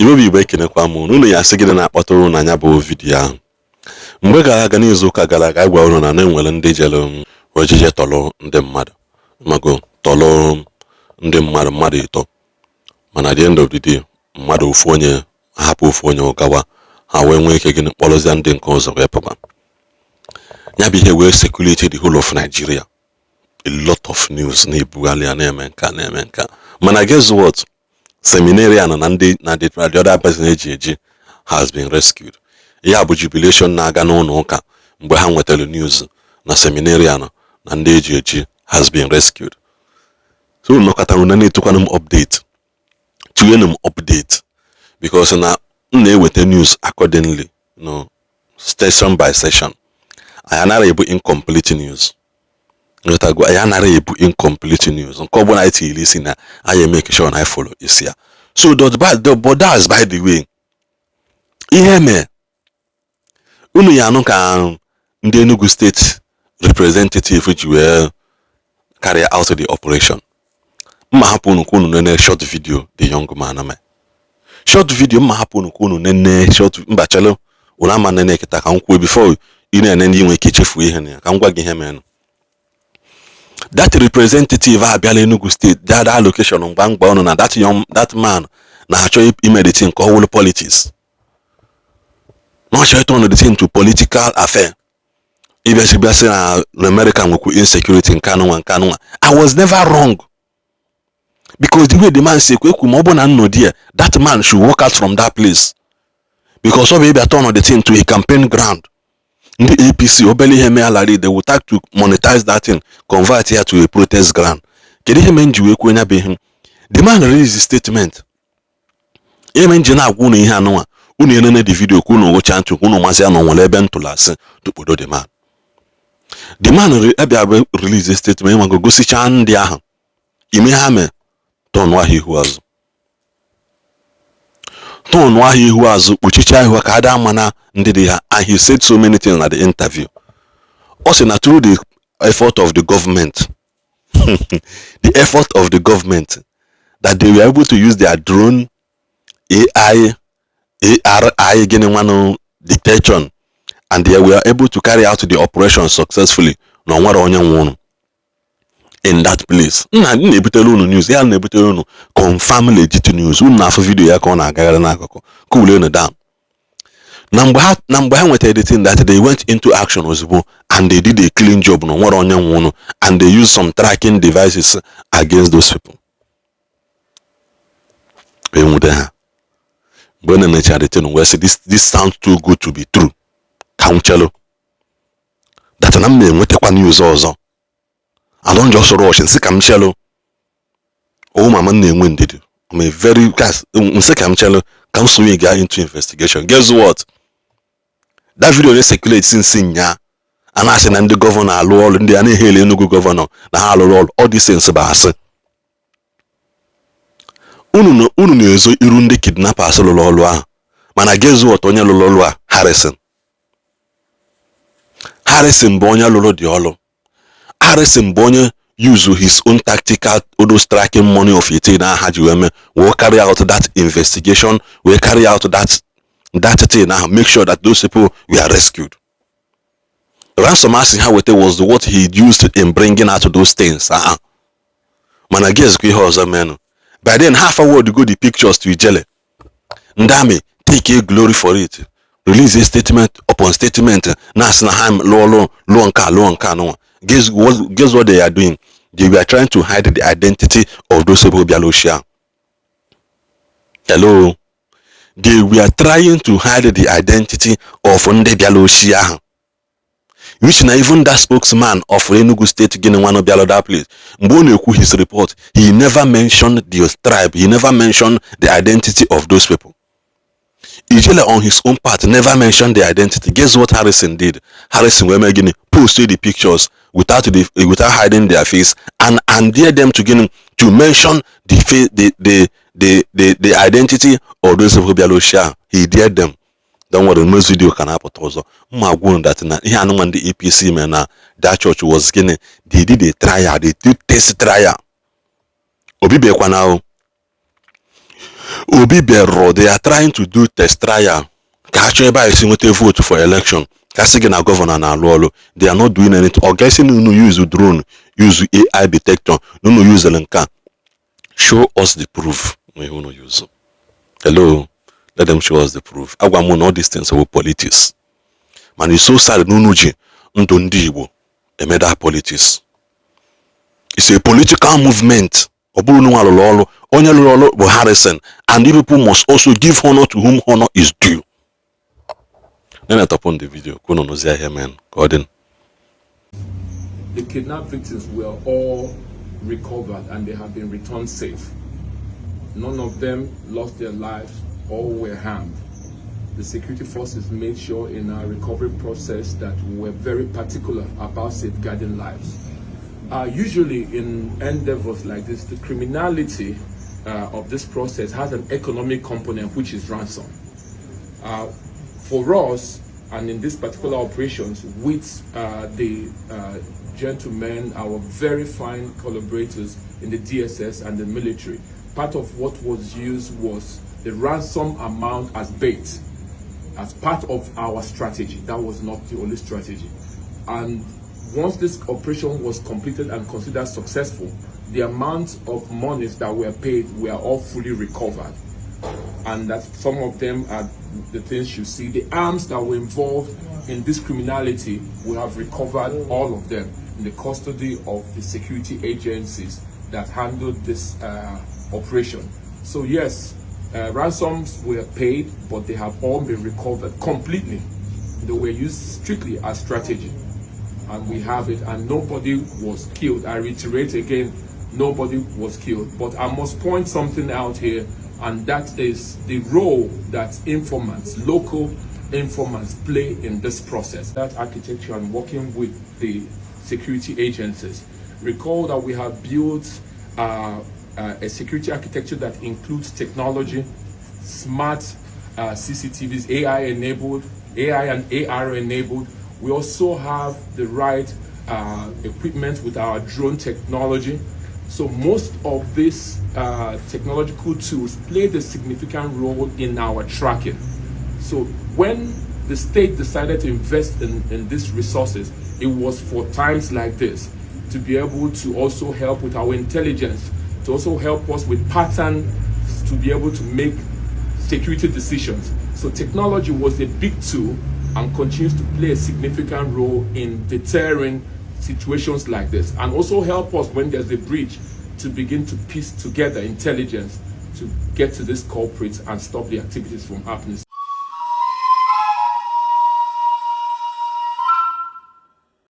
Igbo bụ Igbo, ekenekwa m unu. Unu ya asị gịnị na-akpọtụrụ unu anya bụ video ahụ mgbe gara aga, n'izu ụka gara aga? Anyị gwara unu na na-enwere ndị jere ojije tọrọ ndị mmadụ, mago tọrọ ndị mmadụ, mmadụ ịtọ. Mana at the end of the day, mmadụ ofu onye hapụ, ofu onye gawa. Ha wee nwee ike gịnị, kpọrọzie ndị nke ọzọ wee pụba. Ya bụ ihe wee circulate the whole of Nigeria. A lot of news na-ebugharị ya, na-eme nka, na-eme nka. Mana guess what? Seminarian na ndị na the other person eji eji has been rescued. Ya bụ jubilation na-aga n'ụlọ ụka mgbe ha nwetara news na seminarian na ndị eji eji has been rescued. So nọkọtara unu na-etokwanụ m update, tụnyenụ m update, because na m na-eweta news accordingly, no station by station. Anyị anaghị ebu incomplete news. Nghọtago? Anyị anaghị ebu incomplete news. Nke ọbụla anyị tinyere isi na anyị make sure na anyị follow isi ya. So dot by the, but that's by the way. Ihe mee unu ya anụ ka ndị Enugu State representative ji wee carry out the operation. Mma hapụ unu ka unu nene short video the young man mee. Short video, mma hapụ unu ka unu nene short. Mba, chelu, unu ama nene kịta. Ka m kwuo before ị na-ene ndị inwe ike ichefu ihe na ya. Ka m gwa gị ihe menụ. That representative abịala Enugu State, that location mgba mgba unu na that young, that man na-achọ ime the thing ka ọ wụrụ politics, na ọ chọrọ turn the thing to political affair. Ịbịachi bịa sị na America nwekwu insecurity, nke anụnwa, nke anụnwa. I was never wrong, because the way the man si ekwu ekwu, ma ọ bụ na nnọ there, that man should walk out from that place, because ọ bụ ịbịa turn the thing to a campaign ground. Ndị APC, obere ihe mee alari, they will try to monetize that thing, convert ya to a protest ground. Kedu ihe mere m ji wee kwuo ya bụ ihe? The man release the statement. Ihe mere m ji na-agwa unu ihe anụnwa, unu enene the video ka unu gụchaa ntị, ka unu masị ya na o nwere ebe ntụrụ asị tụkpodo the man. The man abịa release statement, nwago gosichaa ndị ahụ ime ha mee, tọnụ ahụ ihu azụ, tọnụ ahụ ihu azụ, kpuchichaa ihu ka ada ama na ndị dị ha. And he said so many things na the interview. Ọ sị na through the effort of the government, the effort of the government, that they were able to use their drone, AI, ARI, gịnị nwanụ, detection, and they were able to carry out the operation successfully, na onwere onye nwụrụ in that place. Nna na-ebutere unu news ya, na-ebutere unu confirm legit news. Unu na-afụ video ya ka ọ na-agagharị n'akụkụ. Cool unu down. Na mgbe ha nwetara the thing, that they went into action ozugbo and they did a clean job, na onwere onye nwụrụ, and they used some tracking devices against those people, enwude ha. Mgbe ọ na-enecha the thing, wee sị, This sounds too good to be true." Ka m chelu that na m na-enwetakwa news ọzọ. I don't just rush. Nsị ka m chelu o, mama m na-enwe ndidi. I'm a very guys. Nsị ka m chelu, ka m sonye gaa into investigation. Guess what? That video na-circulate since nya a na-asị na ndị governor alụ ọrụ, ndị a na-ehele Enugu governor na ha alụrụ ọrụ. All these things bụ asị. Unu na-ezo iru ndị kidnappers lụrụ ọrụ ahụ. Mana guess what? Onye lụrụ ọrụ a, Harrison, Harrison bụ onye lụrụ dị ọrụ. Harrison bụ onye use his own tactical those tracking money of it na ha ji wee mee, wee carry out that investigation, wee carry out that thing ahụ, make sure that those people were rescued. Ransom asị ha weta was what he used in bringing out those things ahụ. Mana guess kwa ihe ọzọ menụ? By then ha forward go the pictures to Ijele. Ndị army take a glory for it, release a statement upon statement, na-asị na ha lụọ lụọ lụọ nke a, lụọ nke a nụnwa. Guess what they are doing? They were trying to hide the identity of those people bịara oshi ahụ. Hello? They were trying to hide the identity of ndị bịara oshi ahụ, which na even that spokesman of Enugu State, gịnị nwanụ, bịara that place, mgbe ọ na-ekwu his report, he never mentioned the tribe, he never mentioned the identity of those people. Ijele on his own part never mentioned the identity. Guess what Harrison did? Harrison wee mee gịnị? Post the pictures without hiding their face and dare them to gịnị, to mention the face, the identity of those people bịara oshi ahụ. He dared them. Don't worry, next video ka na-apụta ọzọ. Mma gwa unu that na ihe anụnwa ndị APC mere na that church was gịnị? They did a trial, they did test trial. Obibekwana o. Obi bịarụrụ. They are trying to do test trial ka ha chọọ ebe a esi nweta vote for election, ka sị gị na governor na-alụ ọrụ. They are not doing anything. Ọ ga-esi na unu use drone, use AI detector, na unu use nke a. Show us the proof na ihe unu use. Hello, let them show us the proof. Agwa m na all these things were politics, mana it's so sad na unu ji ndụ ndị Igbo emeda politics. It's a political movement. Ọ bụrụ na nwa lụrụ ọrụ, onye lụrụ ọrụ bụ Harrison, and you people must also give honor to whom honor is due. Na-etọpụ the video ka unu nụzie ihe men ka ọ dị. The kidnapped victims were all recovered and they have been returned safe. None of them lost their lives or were harmed. The security forces made sure in our recovery process that we were very particular about safeguarding lives. Usually in endeavors like this, the criminality of this process has an economic component, which is ransom. For us, and in this particular operations with the gentlemen, our very fine collaborators in the DSS and the military, part of what was used was the ransom amount as bait, as part of our strategy. That was not the only strategy. And once this operation was completed and considered successful, the amount of monies that were paid were all fully recovered. And that some of them are the things you see. The arms that were involved in this criminality, we have recovered all of them in the custody of the security agencies that handled this operation. So yes, ransoms were paid, but they have all been recovered completely. They were used strictly as strategy. And we have it, and nobody was killed. I reiterate again, nobody was killed. But I must point something out here, and that is the role that informants, local informants, play in this process. That architecture and working with the security agencies. Recall that we have built a security architecture that includes technology, smart CCTVs, AI enabled, AI and AR enabled. We also have the right equipment with our drone technology. So most of these technological tools played a significant role in our tracking. So when the state decided to invest in these resources, it was for times like this, to be able to also help with our intelligence, to also help us with patterns, to be able to make security decisions. So technology was a big tool and continues to play a significant role in deterring situations like this, and also help us when there's a breach to begin to piece together intelligence to get to these culprits and stop the activities from happening.